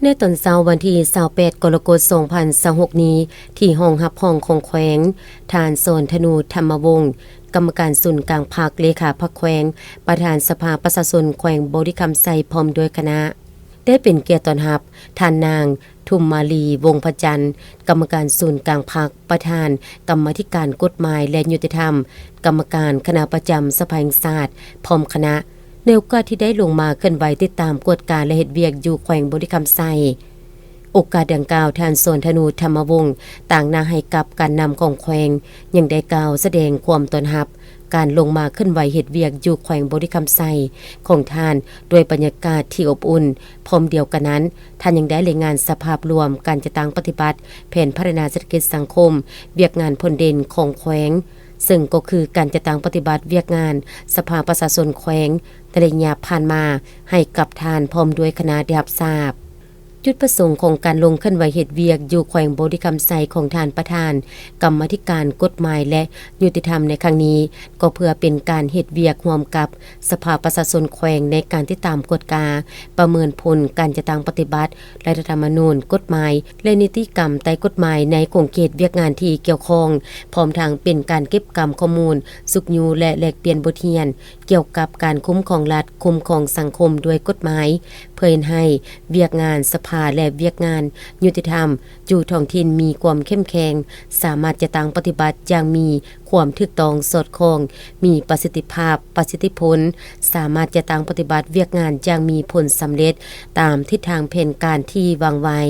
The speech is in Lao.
ໃນຕອນເຊົ້າວັນທີຊາວແປດ ກໍລະກົດ ສອງພັນຊາວຫົກນີ້ ທີ່ຫ້ອງຮັບຮອງຂອງແຂວງ, ທ່ານ ສອນທະນູ ທຳມະວົງ ກຳມະການສູນກາງພັກ, ເລຂາພັກແຂວງ, ປະທານສະພາປະຊາຊົນແຂວງບໍລິຄຳໄຊ ພ້ອມດ້ວຍຄະນະ ໄດ້ເປັນກຽດຕ້ອນຮັບ ທ່ານນາງ ທຸມມາລີ ວົງພະຈັນ ກຳມະການສູນກາງພັກ, ປະທານກຳມາທິການກົດໝາຍ ແລະ ຍຸຕິທຳ, ກຳມະການຄະນະປະຈຳສະພາແຫ່ງຊາດ ພ້ອມຄະນະ. ໃນໂອກາດທີ່ໄດ້ລົງມາເຄື່ອນໄຫວຕິດຕາມກວດກາ ແລະ ເຮັດວຽກຢູ່ແຂວງບໍລິຄຳໄຊ, ໂອກາດດັ່ງກ່າວ ທ່ານ ສອນທະນູ ທຳມະວົງ ຕາງໜ້າໃຫ້ກັບການນຳຂອງແຂວງ ຍັງໄດ້ກ່າວສະແດງຄວາມຕ້ອນຮັບ ການລົງມາເຄື່ອນໄຫວເຮັດວຽກຢູ່ແຂວງບໍລິຄຳໄຊຂອງທ່ານ ດ້ວຍບັນຍາກາດທີ່ອົບອຸ່ນ. ພ້ອມດຽວກັນນັ້ນ, ທ່ານຍັງໄດ້ລາຍງານສະພາບລວມການຈັດຕັ້ງປະຕິບັດແຜນພັດທະນາເສດຖະກິດສັງຄົມ, ວຽກງານພົ້ນເດັ່ນຂອງແຂວງ, ເຊິ່ງກໍຄືການຈັດຕັ້ງປະຕິບັດວຽກງານສະພາປະຊາຊົນແຂວງໃນໄລຍະຜ່ານມາ ໃຫ້ກັບທ່ານພ້ອມດ້ວຍຄະນະໄດ້ຮັບຊາບ. ຈຸດປະສົງຂອງການລົງເຄື່ອນໄຫວເຮັດວຽກຢູ່ແຂວງບໍລິຄຳໄຊຂອງທ່ານປະທານກຳມາທິການກົດໝາຍ ແລະ ຍຸຕິທຳໃນຄັ້ງນີ້ ກໍເພື່ອເປັນການເຮັດວຽກຮ່ວມກັບສະພາປະຊາຊົນແຂວງ ໃນການຕິດຕາມກວດກາ, ປະເມີນຜົນການຈັດຕັ້ງປະຕິບັດລັດຖະທຳມະນູນ, ກົດໝາຍ ແລະ ນິຕິກຳໃຕ້ກົດໝາຍໃນຂົງເຂດວຽກງານທີ່ກ່ຽວຂ້ອງ, ພ້ອມທັງເປັນການເກັບກຳຂໍ້ມູນຊຸກຍູ້ ແລະ ແລກປ່ຽນບົດຮຽນ ກ່ຽວກັບການຄຸ້ມຄອງລັດ, ຄຸ້ມຄອງສັງຄົມດ້ວຍກົດໝາຍ, ເພື່ອເຮັດໃຫ້ວຽກງານສະພາ ແລະ ວຽກງານຍຸຕິທຳຢູ່ທ້ອງຖິ່ນມີຄວາມເຂັ້ມແຂງ, ສາມາດຈັດຕັ້ງປະຕິບັດຢ່າງມີຄວາມຖືກຕ້ອງສອດຄ່ອງ, ມີປະສິດທິພາບ, ປະສິດທິຜົນ, ສາມາດຈັດຕັ້ງປະຕິບັດວຽກງານຢ່າງມີຜົນສຳເລັດຕາມທິດທາງແຜນການທີ່ວາງໄວ້.